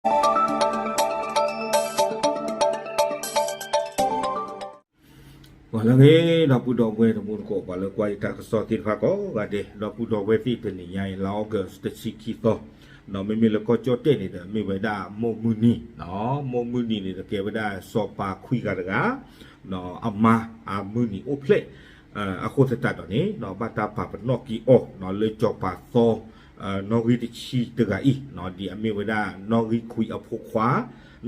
ပှၤလၢအဂ့ၤ ဒီပုၢ်ဒီဝဲၢ်တံၤသကိး ပှၤလၢကွၢ်ယတၢ်ကစီၣ်သ့ၣ်တဖၣ်ကိးဂၤဒဲး ဒီပုၢ်ဒီဝဲၢ်သ့ၣ် တနံၤညါအံၤ လါအီကူး တဆံခံသီ ဒီးမ့မ့ၢ်လၢကီၢ်ကၠီၣ်တဲၣ်န့ၣ်ဒီး မ့ၢ်ဝဲဒၣ်မိၢ်မုၢ်နံၤ နီၤ မိၢ်မုၢ်နံၤန့ၣ်ဒီးကဲဝဲဒၣ်စီၤပၤခွံဂၤတဂၤ နီၤ အမါအမုၢ်နံၤအိၣ်ဖျဲၣ် အဃိသတးဒီးန့ၣ် ဘၣ်တၢ်ပာ်ပနီၣ်က့ၤအီၤ နီၤ လၢစီၤပၤသီ နီၣ်ဂံၢ်တဆံတဂၤအံၤ နီၤ ဒ်အမ့ၢ်ဝဲဒၣ်နီၣ်ဂံၢ်ခွံအဖိခွါ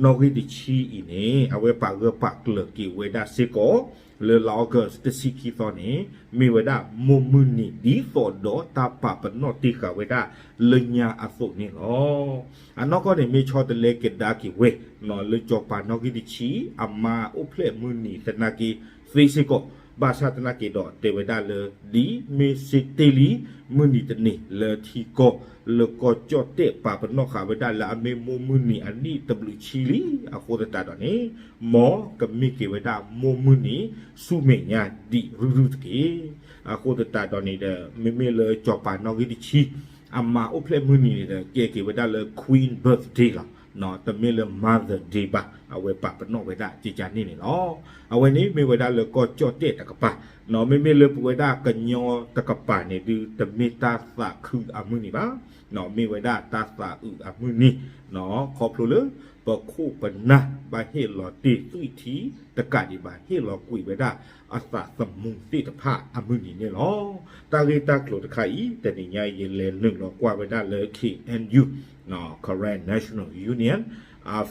နီၣ်ဂံၢ်တဆံအံၤန့ၣ် အဝဲပာ်ဂၢၢ်ပာ်ကျၢၤက့ၤဝဲဒၣ်စ့ၢ်ကီး လၢလါအီကူးတဆံခံသီန့ၣ် မ့ၢ်ဝဲဒၣ်မိၢ်မုၢ်နံၤဒ်သိးဒီးတၢ်ပာ်ပနီၣ်တ့ၢ်ဃာ်ဝဲဒၣ်လၢညါအသိးန့ၣ်လီၤ. အနီၢ်ကီၢ်န့ၣ် မ့ၢ်ဆီတလဲကဒါက့ၤဝဲ နီၤ လၢစီၤပၤနီၣ်ဂံၢ်တဆံ အမါအိၣ်ဖျဲၣ်မုၢ်နံၤသနာ်က့သ့စ့ၢ်ကီး ဘၣ်ဆၣ်သနာ်က့ဒီးတဲဝဲဒၣ်လၢ ဒ်မ့ၢ်စ့တ့ၢ်လံ မုၢ်နံၤတနံၤလၢထံကီၢ် လၢကီၢ်ကၠီၣ်တဲၣ်ပာ်ပနီၣ်ဃာ်ဝဲဒၣ်လၢအမ့ၢ်မိၢ်မုၢ်နံၤအနံၣ်တဘျုးဆံလံ အဃိသတးဒီးန့ၣ် မ်ကမ့ၢ်က့ၤဝဲဒၣ်မိၢ်မုၢ်နံၤဆူမဲာ်ညါဒံးရုၢ်ရုၢ်တက့ၢ်. အဃိသတးဒီးန့ၣ်ဒီး မ့မ့ၢ်လၢစီၤပၤနီၣ်ဂံၢ်တဆံ အမါအိၣ်ဖျဲၣ်မုၢ်နံၤန့ၣ်ဒီး ကဲက့ၤဝဲဒၣ်လၢ Queen Birthday လီၤ. တမ့ၢ်လၢ Mother Day ဘၣ် အဝဲပာ်ပနီၣ်ဝဲဒၣ်ကကန့ၣ်န့ၣ်လီၤ. အဝဲန့ၣ်မ့ၢ်ဝဲဒၣ်လၢကီၢ်ကၠီၣ်တဲၣ်တကပၤ နီၤ မ့မ့ၢ်လၢပဝဲဒၣ်ကညီတကပၤန့ၣ်ဒုး တမ့ၢ်တၢ်သးခုအမုၢ်နံၤဘၣ် နီၤ မ့ၢ်ဝဲဒၣ်တၢ်သးအုးအမုၢ်နံၤ နီၤ ခီဖျိလၢ ပခိၣ်ပနၢ်ဘၣ်ဟ့ၣ်လီၤတ့ၢ်သွံၣ်ထံ တကးဒံးဘၣ်ဟ့ၣ်လီၤကွံာ်ဝဲဒၣ်အသးသမူသ့ၣ်တဖၣ်အမုၢ်နံၤန့ၣ်လီၤ. တၢ်ဂ့ၢ်တၢ်ကျိၤတခါအံၤ တနံၤညါယလဲၤနုာ်လီၤကွၢ်ဝဲဒၣ်လၢ K N U Karen National Union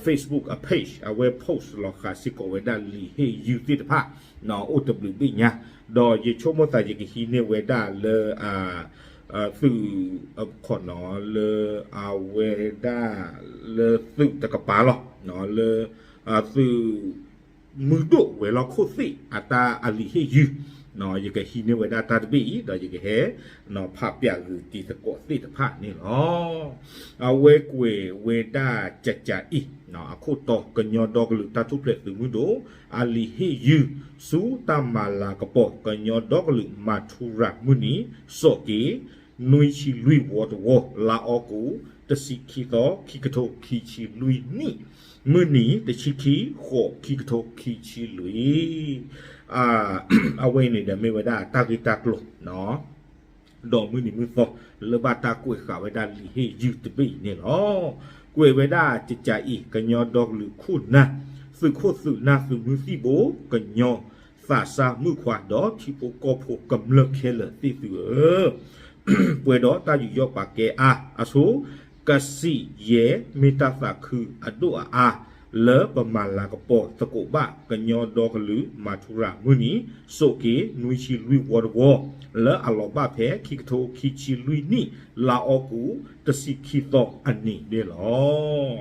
Facebook အ page အဝဲ post လီၤဃာ်စ့ၢ်ကီးဝဲဒၣ်လံာ်ဟ့ၣ်ယုၢ်သ့ၣ်တဖၣ် အိၣ်တဘျုးဘ့ၣ်ညါ ဒီးယဆိကမိၣ်သးယကဟံးန့ၢ်ဝဲဒၣ်လၢ သုး ခီနီၤ လၢအဝဲဒၣ်လၢသုးတကပၤလီၤ လၢ သုး မုၢ်ဒိၣ်ဝဲၤလီၢ်ခိၣ်သ့ၣ်အတၢ်အလံာ်ဟ့ၣ်ယုၢ် ယကဟံးန့ၢ်ဝဲဒၣ်တၢ်တဘ့ၣ်အံၤ ဒီးယကဟဲ ဖးပျးဂုာ်တံၤသကိးသ့ၣ်တဖၣ်န့ၣ်လီၤ. အဝဲကွဲးဝဲဒၣ်ကကးအံၤ အခိၣ်တီ ကညီဒီကလုာ်တၢ်ထူၣ်ဖျဲးသုးမုၢ်ဒိၣ် အလံာ်ဟ့ၣ်ယုၢ် ဆူတၢ်မၤလၤကပီၤ ကညီဒီကလုာ်မၤထူရၤမုၢ်နံၤ စီၤက့ၤ နွံဆံလွံၢ်ဝီတဝီ လါအီကူး တဆံခံသီ ခံကထိခံဆံလွံၢ်နံၣ် မုၢ်နံၤ တဆံခံ ဃိး ခံကထိခံဆံလွံၢ် အဝဲန့ၣ်ဒီးမ့ၢ်ဝဲဒၣ်တၢ်ဂ့ၢ်တၢ်ကျိၤ ဒီးမုၢ်နံၤမုၢ်သီ လၢဘၣ်တၢ်ကွဲးဃာ်ဝဲဒၣ်လံာ်ဟ့ၣ်ယုၢ်တဘ့ၣ်အံၤန့ၣ်လီၤ. ကွဲးဝဲဒၣ်ကကးအံၤ ကညီဒီကလုာ်ခိၣ်နၢ် သုးခိၣ်သုးနၢ်သုးမုၢ်သံၣ်ဘိ ကညီသးစၢ်မုၣ်ခွါ ဒီးထံဖိကီၢ်ဖိကမျၢၢ်ခဲလၢာ်သ့ၣ်သုဧၢ ပှဲၤဒီးတၢ်ယူးယီၣ်ပာ်ကဲအါအဆိ ကစံၣ်ယဲၢ်မ့ၢ်တၢ်သးခုအဒိၣ်အအါ လၢပမၤလၤကပီၤသကိးဘၣ် ကညီဒီကလုာ်မၤထူရၤမုၢ်နံၤ စီၤက့ၤ နွံဆံလွံၢ်ဝီတဝီ လၢအလီၤဘၣ်ဖဲ ခံကထိခံဆံလွံၢ်နံၣ် လါအီကူး တဆံခံသီအနံၤန့ၣ်လီၤ.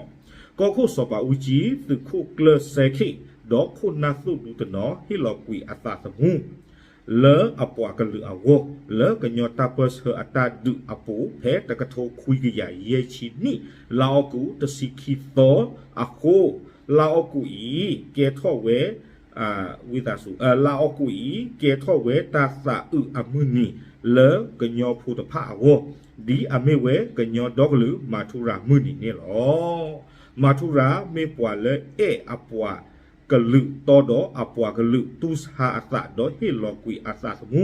ကီၢ်ခိၣ်စီၤပၤအူကၠံ သုးခိၣ်ကျၢၢ်စဲခ့ၣ် ဒီးခိၣ်နၢ်သိၣ်ဒူတနီၤ ဟ့ၣ်လီၤကွံာ်အသးသမူ လၢအပှၤကလုာ်အဂီၢ် လၢကညီတၢ်ပၢဆှၢအတၢ်ဒုးအပူၤ ဖဲတကထိခွံကယၤယဲၢ်ဆံနံၣ် လါအီကူးတဆံခံသီအဃိ လါအီကူးအံၤ ကဲထီၣ်ဝဲ ဝံသးစူၤ လါအီကူးအံၤ ကဲထီၣ်ဝဲတၢ်သးအုးအမုၢ်နံၤ လၢကညီဖိတဖၣ်အဂီၢ် ဒ်အမ့ၢ်ဝဲကညီဒီကလုာ်မၤထူရၤမုၢ်နံၤန့ၣ်လီၤ. မၤထူရၤမ့ၢ်ပှၤလၢအဲၣ်အပှၤကလုာ်တီဒီး အပှၤကလုာ်တူၢ်ဆါအသး ဒီးဟ့ၣ်လီၤကွံာ်အသးသမူ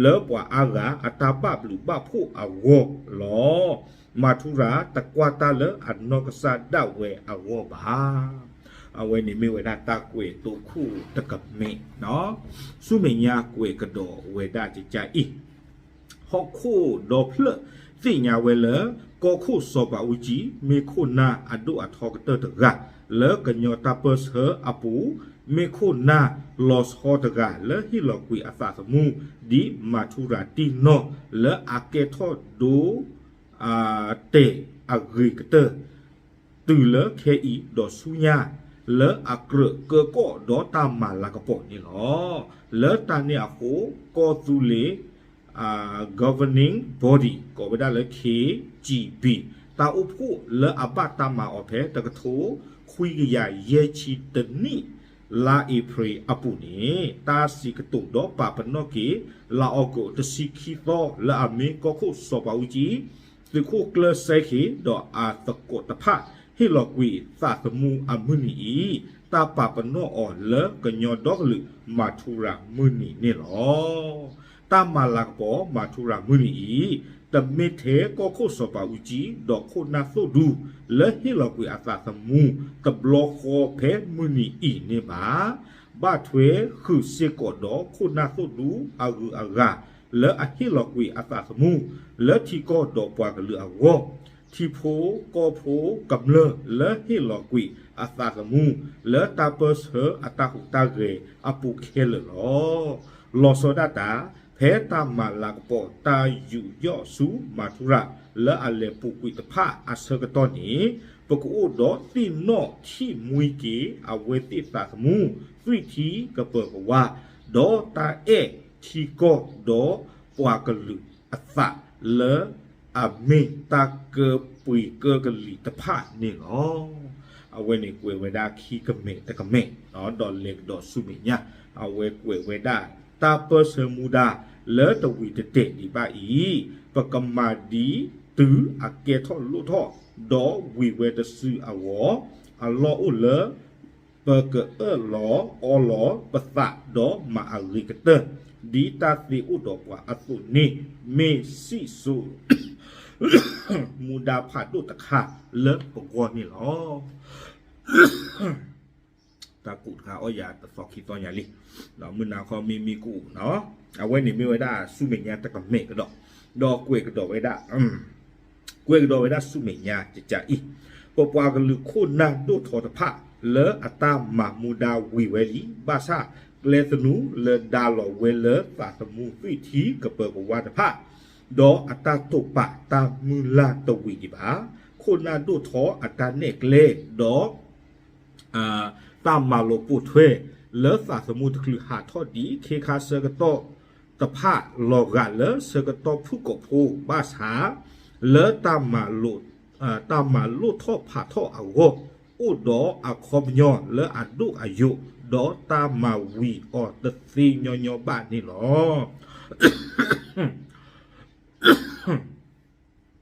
လၢပှၤအါဂၤအတၢ်ဘၣ်ဘျုးဘၣ်ဖှိၣ်အဂီၢ်လီၤ. မၤထူရၤတကွၢ်တၢ်လၢအနီၢ်ကစၢ်ဒၣ်ဝဲအဂီၢ်ဘၣ်. အဝဲန့ၣ်မ့ၢ်ဝဲဒၣ်တၢ်ကွဲးတိခိၣ်တကမ့ၢ် ဆူမဲာ်ညါကွဲးကဒီးဝဲဒၣ်ကကးအံၤ ဟီၣ်ခိၣ်ဒီဖျၢၣ်သ့ၣ်ညါဝဲလၢ ကီၢ်ခိၣ်စီၤပၤအူကၠံ မ့ၢ်ခိၣ်နၢ်အဒိၣ်အထီကတၢၢ်တဂၤ လၢကညီတၢ်ပၢဆှၢအပူၤ မ့ၢ်ခိၣ်နၢ်လီၤဆီတဂၤ လၢဟ့ၣ်လီၤကွံာ်အသးသမူ ဒ်မၤထူရၤတံၢ်နီၢ် လၢအကဲထီၣ်ဒိ တဲာ်အဂ့ၤကတၢၢ် တုၤလၢခဲအံၤဒီးဆူညါ လၢအကြၢးကၢကီၢ်ဒီးတ�únမၤလၤကပီၤန့ၣ်လီၤ. လၢတၢ်န့ၣ်အဃိ ကီၢ်သူလ့ၤ governing body ကိးဝဲဒၣ်လၢ K G B တၢ်အိၣ်ဖှိၣ်လၢအဘၣ်တၢ်မၤအီၤဖဲတကထိခွံကယၤယဲၢ်ဆံတနံၣ် လါအ့ဖြ့ၣ်အပူၤန့ၣ် တၢ်စံးကတိၤဒီးပာ်ပနီၣ်က့ၤ လါအီကူးတဆံခံသီ လၢအမ့ၢ်ကီၢ်ခိၣ်စီၤပၤအူကၠံ သုးခိၣ်ကျၢၢ်စဲခ့ၣ် ဒီးအသကိးတဖၣ် ဟ့ၣ်လီၤကွံာ်သးသမူအမုၢ်နံၤအံၤ, တၢ်ပာ်ပနီၣ်အီၤလၢကညီဒီကလုာ်မၤထူရၤမုၢ်နံၤန့ၣ်လီၤ. တၢ်မၤလၤကပီၤမၤထူရၤမုၢ်နံၤအံၤ, တမ့ၢ်ထဲကီၢ်ခိၣ်စီၤပၤအူကၠံ ဒီးခိၣ်နၢ်သိၣ်ဒူ လၢဟ့ၣ်လီၤကွံာ်အသးသမူ တဘျီဃီဖဲမုၢ်နံၤအံၤန့ၣ်ဘၣ်. ဘၣ်ထွဲဃုာ်စ့ၢ်ကီးဒီးခိၣ်နၢ်သိၣ်ဒူအဂုၤအဂၤ လၢအဟ့ၣ်လီၤကွံာ်အသးသမူ လၢထံကီၢ်ဒီးပှၤကလုာ်အဂီၢ်, ထံဖိကီၢ်ဖိကမျၢၢ်လၢဟ့ၣ်လီၤကွံာ်အသးသမူ လၢတၢ်ပၢၢ်ဆၢအတၢ်ဟူးတၢ်ဂဲၤအပူၤခဲလၢာ်လီၤ. လီၤဆီဒၣ်တၢ်, ဖဲတၢ်မၤလၤကပီၤတၢ်ယူးယီၣ်ဆူမၤထူရၤ လၢအလဲၤပူၤကွံာ်တဖၣ်အဆၢကတီၢ်န့ၣ်, ပကအိၣ်ဒီးသ့ၣ်နီၣ်ထံၣ်မှံက့ၤ အဝဲသ့ၣ်သးသမူ သွံၣ်ထံကပၢၤကဝါ, ဒီးတၢ်အဲၣ်ထံကီၢ်ဒီးပှၤကလုာ်အသး လၢအမ့ၢ်တၢ်ကပှ့ၤကၢကလံၤတဖၣ်န့ၣ်လီၤ. အဝဲန့ၣ်ကွဲးဝဲဒၣ်ခံကမဲာ်တကမဲာ်, ဒီးလဲၤကဒီးဆူမဲာ်ညါ, အဝဲကွဲးဝဲဒၣ် တၢ်ပၢၢ်ဆၢမူဒါလၢတဝံၤတတဲာ်ဒံးဘၣ်အံၤ, ပကမၤဒ်တုၤအကဲထီၣ်လိၣ်ထီၣ်, ဒီးဝံၤဝဲတစုအဂီၢ်, အလီၢ်အိၣ်လၢ ပကအၢၣ်လီၤအီလီၤပသးဒီးမၤအဂ့ၤကတၢၢ်, ဒ်တၢ်သ့အိၣ်ဒီးပှၤအသိးန့ၣ်, မ့ၢ်စံၣ်စိၤ မူဒါဖးဒိၣ်တခါလၢပဂီၢ်န့ၣ်လီၤ. တၢ်ကူးတခါအီၣ်ယၤတသီခံသီညါလံ, မုၢ်နၤခီမ့ၢ်မ့ၢ်ကူး, အဝဲန့ၣ်မ့ၢ်ဝဲဒၣ်ဆူမဲာ်ညါတကမဲာ်ကဒီး, ဒီးကွဲးကဒီးဝဲဒၣ် ကွဲးကဒီးဝဲဒၣ်ဆူမဲာ်ညါကကအံၤ, ပပှၤကလုာ်ခိၣ်နၢ်ဒိၣ်ထီတဖၣ် လၢအတၢ်မၤမူဒါဝံၤဝဲလံ, ဘၣ်ဆၣ်ကျဲသနူလၢဒါလီၤဝဲလၢသးသမူသွံၣ်ထံကပၢၤကဝါတဖၣ်, ဒီးအတၢ်တိာ်ပာ်တၢ်မုၢ်လၢ်တဝံၤဒံးဘၣ်. ခိၣ်နၢ်ဒိၣ်ထီအတၢ်နဲၣ်ကျဲ ဒီး တၢ်မၤလိာ်ပိာ်ထွဲ လၢသးသမူတချုးဟးထီၣ်ဒံးခ့ခါဆၢကတီၢ်တဖၣ် လီၤဂာ်လၢဆၢကတီၢ်ဖုၣ်ကိာ်ဖိဘၣ်ဆၣ်, လၢ တၢ်မၤလိာ်ထီၣ်ဖးထီၣ်အဂီၢ် အိၣ်ဒီးအခီပညီလၢအဒိၣ်အယိာ် ဒီးတၢ်မၤဝံၤအီၤတသ့ညီညီဘၣ်န့ၣ်လီၤ.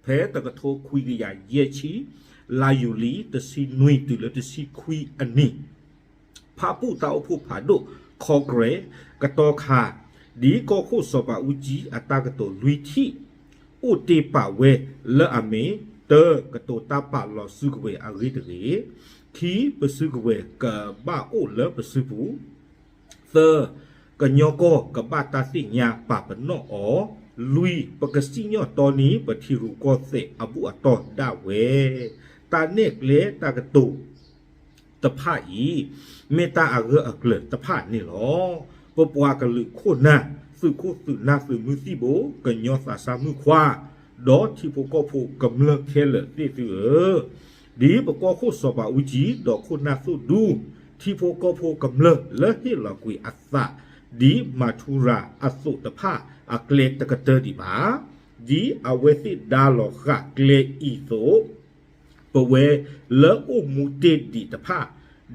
ဖဲတကထိခွံကယၤယဲၢ်ဆံ လါယူၤလံ တဆံနွံတုၤလၢတဆံခွံအနံၣ်, ဖၣ်ပူၣ်တၢ်အိၣ်ဖှိၣ်ဖးဒိၣ် Congress ကတီခါ, ဒ်ကီၢ်ခိၣ်စီၤပၤအူကၠံအတၢ်ကတိၤလွံၢ်ထံၣ် အိၣ်တ့ၢ်ပာ်ဝဲလၢအမ့ၢ်, တၢ, ကတိၤတၢ်ပာ်လီၤစုကဝဲၤအဂ့ၢ်တဂ့ၤ, ခံ, ပစုကဝဲၤကဘၣ်အိၣ်လၢပစုပူၤ, သၢ, ကညီကီၢ်ကဘၣ်တၢ်သ့ၣ်ညါပာ်ပနီၣ်အီၤ, လွံၢ်, ပကစံၣ်ညီၣ်တီန့ၢ်ပထံရူၢ်ကီၢ်သဲးအဘူၣ်အတီၢ်ဒၣ်ဝဲ. တၢ်နဲၣ်ကျဲတၢ်ကတိၤတဖၣ်အံၤ မ့ၢ်တၢ်အဂၢၢ်အကျၢၤတဖၣ်န့ၣ်လီၤ. ပပှၤကလုာ်ခိၣ်နၢ် သုးခိၣ်သုးနၢ်သုးမုၢ်သံၣ်ဘိ ကညီသးစၢ်မုၣ်ခွါ ဒီးထံဖိကီၢ်ဖိကမျၢၢ်ခဲလၢာ်သ့ၣ်သုဧၢ, ဒ်ပကီၢ်ခိၣ်စီၤပၤအူကၠံ ဒီးခိၣ်နၢ်သိၣ်ဒူ ထံဖိကီၢ်ဖိကမျၢၢ်လၢဟ့ၣ်လီၤကွံာ်အသး ဒ်မၤထူရၤအသိးတဖၣ်အကျဲတကတၢၢ်ဒံးဘၣ်. ဒ်အဝဲသ့ၣ်ဒါလီၤဃာ်ကျဲအံၤအသိး ပဝဲလၢအိၣ်မူတ့ၢ်ဒံးတဖၣ်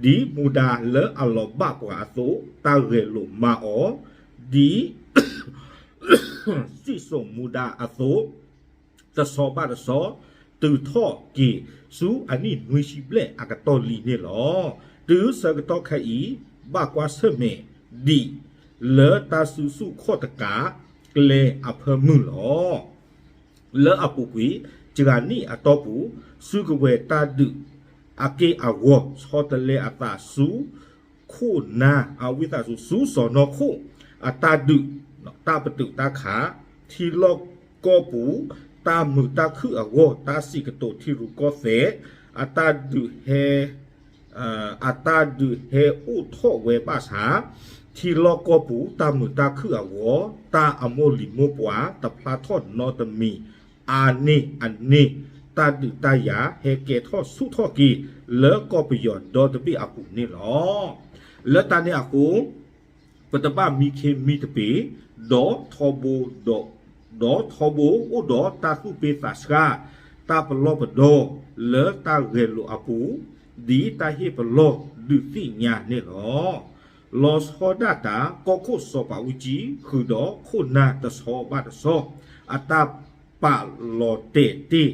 ဒ်မူဒါလၢအလီၤဘၣ်ပှၤအသိး တၢ်ဂဲၤလိာ်မၤအီၤ, ဒ် စံၣ်စိၤမူဒါအသိး တဆီဘၣ်တဆီ တုၤထီၣ်က့ၤဆူအနံၣ်နွံဆံဘျဲၣ်အကတီၢ်လံန့ၣ်လီၤ. တုၤဆၢကတီၢ်ခဲအံၤ ဘၣ်ကွၢ်ဆၢၣ်မဲာ်ဒံး လၢတၢ်စုဆူၣ်ခီၣ်တကးကျဲအဖၢမုၢ်လီၤ. လၢအပူၤကွံာ် တဂၤနံၣ်အတီၢ်ပူၤ စုကဝဲၤတၢ်ဒုးအက့ၢ်အဂီၤ ဆီတလဲအသးဆူ ခိၣ်နၢ် အဝံသးစူၤ ဆူစီၤနီၤခိၣ် အတၢ်ဒုး တၢ်ပတုာ်တၢ်ခး ထံလီၢ်ကီၢ်ပူၤ တၢ်မုာ်တၢ်ခုၣ်အဂီၢ် တၢ်စံးကတိၤထံရူၢ်ကီၢ်သဲး အတၢ်ဒုးဟဲ အတၢ်ဒုးဟဲအိၣ်ထီၣ်ဝဲဘၣ်ဆၣ် ထံလီၢ်ကီၢ်ပူၤ တၢ်မုာ်တၢ်ခုၣ်အဂီၢ် တၢ်အမိၢ်လံၤမိၢ်ပှၢ် တဖျါထီၣ်နီတမံၤ အါန့ၢ်အန့ၢ် တၢ်ဒုးတၢ်ယၤဟဲကဲထီၣ်ဆူၣ်ထီၣ်က့ၤ လၢကီၢ်ပယီၤဒီတဘ့ၣ်အပူၤန့ၣ်လီၤ. လၢတၢ်န့ၣ်အဃိ ပတဘၣ်မံခ့မံတပ့ၤ ဒီးထီဘိ ဒီးထီဘိအိၣ်ဒီးတၢ်သူၣ်ပ့သးဆှါ တၢ်ပလီၢ်ပဒီလၢတၢ်ဂဲၤလိာ်အပူၤ ဒ်တၢ်ဟ့ၣ်ပလီၢ်ဒုးသ့ၣ်ညါန့ၣ်လီၤ. လီၤဆီဒၣ်တၢ် ကီၢ်ခိၣ်စီၤပၤအူကၠံ ဃုာ်ဒီးခိၣ်နၢ်တဆီဘၣ်တဆီ အတၢ်ပာ်လီၤတဲာ်တ့ၢ်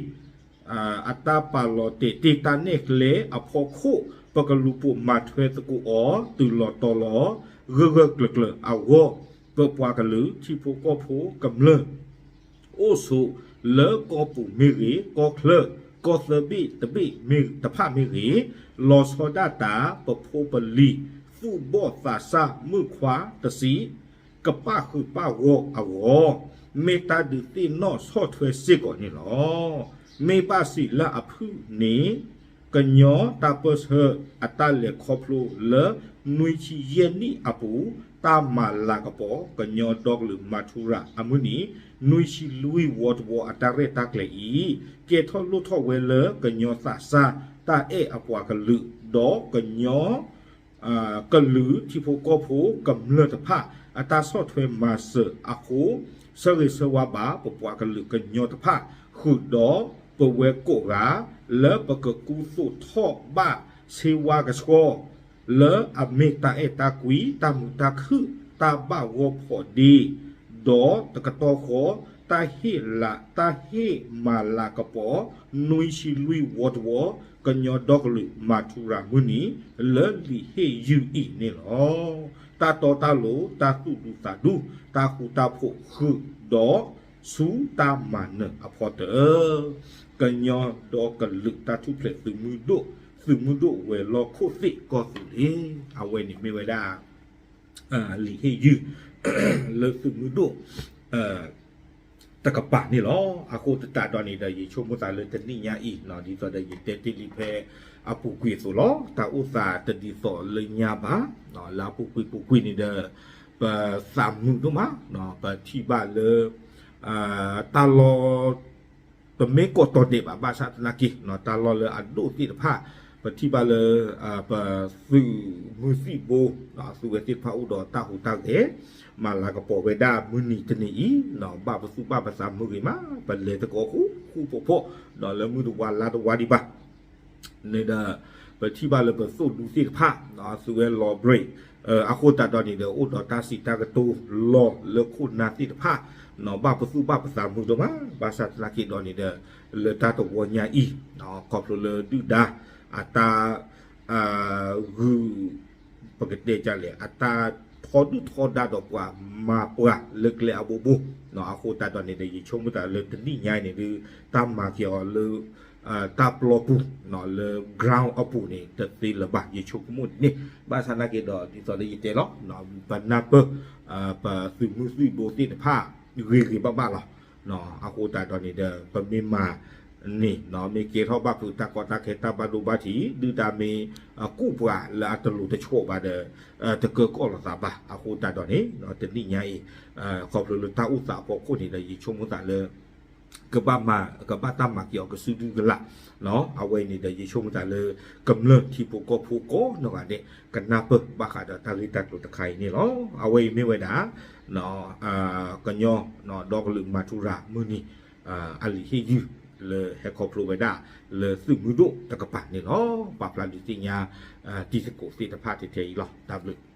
အတၢ်ပာ်လီၤတဲာ်တ့ၢ်တၢ်နဲၣ်ကျဲအဖီခိၣ် ပကလူၤပိာ်မၤထွဲသကိးအီၤ တုၤလီၤတီၤလီၤ ဂၢၢ်ဂၢၢ်ကျၢၤကျၢၤအဂီၢ်, ပပှၤကလုာ်ထံဖိကီၢ်ဖိကမျၢၢ် အိၣ်ဆိးလၢကီၢ်ပူၤမ့ၢ်ဂ့ၤ, ကီၢ်ချၢ, ကီၢ်သၢဘ့ၣ်တဘ့ၣ်တဖၣ်မ့ၢ်ဂ့ၤ, လီၤဆီဒၣ်တၢ် ပဖိပလံၤ သူၣ်ဘီၣ်သးစၢ် မုၣ်ခွါတစံး ကပၣ်ဃုာ်ပၣ်ဂီၢ်အဂီၢ်, မ့ၢ်တၢ်ဒုးသ့ၣ်နီၣ်ဆီၣ်ထွဲစ့ၢ်ကီးန့ၣ်လီၤ. မ့ၢ်ဘၣ်စံးလၢအဖုၣ်န့ၣ် ကညီတၢ်ပၢၢ်ဆၢအတၢ်လဲၤခီဖျိလၢ နွံဆံယဲၢ်နံၣ်အပူၤ တၢ်မၤလၤကပီၤ ကညီဒီကလုာ်မၤထူရၤအမုၢ်နံၤ နွံဆံလွံၢ်ဝီတဝီအတၢ်ရဲၣ်တၢ်ကျဲၤအံၤ ကဲထီၣ်လိၣ်ထီၣ်ဝဲလၢ ကညီသးစၢ်တၢ်အဲၣ်အပှၤကလုာ် ဒီးကညီ ကလုာ်ထံဖိကီၢ်ဖိကမျၢၢ်တဖၣ် အတၢ်ဆီၣ်ထွဲမၤစၢၤအဃိ ဆၢဂ့ၤဆၢဝါဘၣ် ပပှၤကလုာ်ကညီတဖၣ် ဃုာ်ဒီးပဝဲကိးဂၤ လၢပကကူသိးထီၣ်ဘၣ်ဆ့ဝါကဆှီ လၢအမ့ၢ်တၢ်အဲၣ်တၢ်ကွံ တၢ်မုာ်တၢ်ခုၣ် တၢ်ဘၣ်ဂီၢ်ဖီၣ်ဒ့ ဒီးတကတီၢ်ဃီ တၢ်ဟ့ၣ်လး တၢ်ဟ့ၣ်မၤလၤကပီၤ နွံဆံလွံၢ်ဝီတဝီ ကညီဒီကလုာ်မၤထူရၤမုၢ်နံၤ လၢလံာ်ဟ့ၣ်ယုၢ်အံၤန့ၣ်လီၤ. တၢ်တီတၢ်လိၤ တၢ်သူၣ်ဒူသးဒူ တၢ်ဃူတၢ်ဖိးဃုာ်ဒီး ဆူတၢ်မၤနၢၤအဖီတၢၢ် ကညီဒီကလုာ်တၢ်ထူၣ်ဖျဲးသုးမုၢ်ဒိၣ် သုးမုၢ်ဒိၣ်ဝဲၤလီၢ်ခိၣ်သ့ၣ်ကီၢ်သူလ့ၤ အဝဲန့ၣ်မ့ၢ်ဝဲဒၣ် လံာ်ဟ့ၣ်ယုၢ် လၢသုးမုၢ်ဒိၣ် တကပၤန့ၣ်လီၤ. အဃိသတးဒီးန့ၣ်ဒီး ယဆိကမိၣ်သးလၢတနံၣ်ညါအံၤ ဒ်သိးဒီးယတဲတ့ၢ်လံဖဲအပူၤကွံာ်အသိးလီၤ. တၢ်အိၣ်သးတဒ်သိးလၢညါဘၣ်, လၢအပူၤကွံာ်ပူၤကွံာ်န့ၣ်ဒီး ပသးမုာ်ဒိၣ်မး, ပထံၣ်ဘၣ်လၢ တၢ်လီၢ် ပမ့ၢ်ကိးတီၤဒဲးဘၣ် ဘၣ်ဆၣ်သနာ်က့ တၢ်လီၢ်လၢအဒိၣ်သ့ၣ်တဖၣ် ပထံၣ်ဘၣ်လၢ ပသုးမုၢ်သံၣ်ဘိ သုဝဲသ့ၣ်တဖၣ်အိၣ်ဒီးတၢ်ဟူးတၢ်ဂဲၤ မၤလၤကပီၤဝဲဒၣ်မုၢ်နံၤတနံၤအံၤ ဘၣ်ပသူၣ်ဘၣ်ပသးမုာ်ဂ့ၤမး ပလဲၤသကိးဃူဃူဖိးဖိး ဒီးလၢမုၢ်တဝါလါတဝါဒံးဘၣ် န့ၣ်ဒီး ပထံၣ်ဘၣ်လၢပသိၣ်ဒူသ့ၣ်တဖၣ် သုဝဲလီၤဘြ့း အဃိသတးဒီးန့ၣ်ဒီး အိၣ်ဒီးတၢ်စံးတၢ်ကတိၤလီၤလၢခိၣ်နၢ်သ့ၣ်တဖၣ် ဘၣ်ပသူၣ်ဘၣ်ပသးမုာ်ဒိၣ်မး ဘၣ်ဆၣ်သနာ်က့ဒီးန့ၣ်ဒီး လၢတၢ်တဝီညါအံၤ ခီဖျိလၢဒုၣ်ဒါ အတၢ် ဂုာ် ပကတဲဒ်လဲၣ် အတၢ်ထီဒုၣ်ထီဒါဒီးပှၤမၤပှၤလၢကျဲအဘိဘိ အဃိသတးဒီးန့ၣ်ဒီး ယဆိကမိၣ်သးလၢတနံၣ်ညါအံၤန့ၣ်ဒုး တၢ်မၤက့ၤအီၤလၢ တၢ်ပျီပူၤ လၢ ground အပူၤန့ၣ် တသ့လၢၤဘၣ် ယဆိကမိၣ်န့ၣ် ဘၣ်ဆၣ်သနာ်က့ဒီး ဒ်သိးလၢယတဲလီၤ ပနၢ်ပၢၢ် ပသုးမုၢ်သံၣ်ဘိသ့ၣ်တဖၣ် ဂ့ၤဂ့ၤဘၣ်ဘၣ်လီၤ. အဃိသတးဒီးန့ၣ်ဒီး ပမ့ၢ်မၤန့ၣ် မ့ၢ်ကဲထီၣ်ဘၣ်ဖုးတၢ်ကီတၢ်ခဲတၢ်ဘၣ်ဒိဘၣ်ထံး ဒုၣ်ဒါမ့ၢ်ကူၣ်ပှၤလၢအတလိၤတဆီးဘၣ်ဒီး တကၢကီၣ်လိာ်သးဘၣ်. အဃိသတးဒီးန့ၣ် တနံၣ်ညါအံၤ ခီဖျိလၢတၢ်အိၣ်သးအဖီခိၣ်န့ၣ်ဒီး ယဆိကမိၣ်သးလၢ ကဘၣ်မၤ ကဘၣ်တၢ်မၤက့ၤအီၤကစုဒုကလာ် အဝဲအံၤန့ၣ်ဒီး ယဆိကမိၣ်သးလၢကမျၢၢ်ထံဖိကီၢ်ဖိကိးနီၢ်ဂၤဒဲး ကနၢ်ပၢၢ်ဘၣ်ဃးဒီးတၢ်ဂ့ၢ်တၢ်ကျိၤတခါအံၤန့ၣ်လီၤ. အဝဲအံၤမ့ၢ်ဝဲဒၣ် ကညီ ဒီကလုာ်မၤထူရၤမုၢ်နံၤ အလံာ်ဟ့ၣ်ယုၢ် လၢဟဲခီဖျိဝဲဒၣ် လၢသုးမုၢ်ဒိၣ်တကပၤန့ၣ်လီၤ. ပာ်ဖျါဒုးသ့ၣ်ညါ တံၤသကိးသ့ၣ်တဖၣ်ထဲထဲအံၤလီၤ. တၢ်ဘျုး